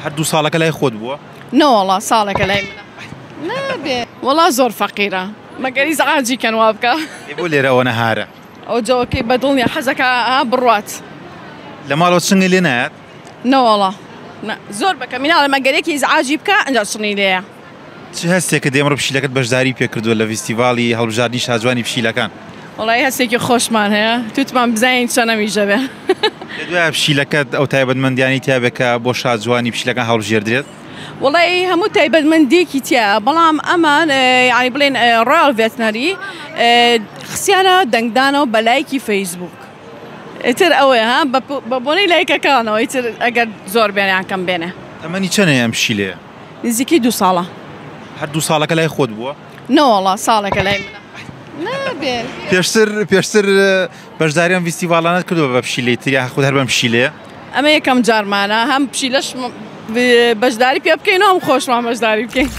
هەر دوو ساڵەکە لای خۆت بووە؟ نەوەڵا ساڵێکە لای منە. نابێ وەڵا زۆر فەقیرە مەگەر ئیزعاجی کەن وا بکا. ئێ بۆ لێرە ئەوەنە هارە؟ ئەو جەوەکەی بە دڵ نیە حەزەکا ئا بڕوات. لە ماڵەوە چنگی لێ نایەت؟ نەوەڵا نا زۆر بە کەمی ناڵێم ئەگەر یەکی ئیزعاجی بکا ئەنجا چنگی لێیە. چ هەستێکت ئێمڕۆ پشیلەکەت بەشداری پێکردووە لە ڤیستیڤاڵی هەڵبژاردنی شاجوانی پشیلەکان؟ وەڵایی هەستێکی خۆشمان هەیە توتمان بزانین چەنە میژە بێ. پێت وایە پشیلەکەت ئەو تایبەتمەندیانەی تیابێ کە بۆ شاجوانی پشیلەکان هەڵبژێردرێت؟ وەڵایی هەموو تایبەتمەندیەکی تیایە بەڵام ئەمان یانی بڵێن ڕۆیاڵ ڤێتنەری خسیانە دەنگدانەوە بە لایکی فەیسبوک ئیتر ئەوەیە ها بە بۆنەی لایکەکانەوە ئیتر ئەگەر زۆر بێنێ یان کەم بێنێ. تەمەنی چەنە ئەم پشیلەیە؟ نزیکەی دوو ساڵە. هەر دوو ساڵەکە لای خۆت بووە؟ نەوەڵا ساڵێکە لای منە. نابێ. پێشتر پێشتر بەشداری ئەم ڤیستیڤاڵانەت کردووە بە پشیلەی تر یاخود هەر بەم پشیلەیە؟ ئەمە یەکەم جارمانە هەم پشیلەش بەشداری پێ بکەین و هەم خۆشمان بەشداری بکەین.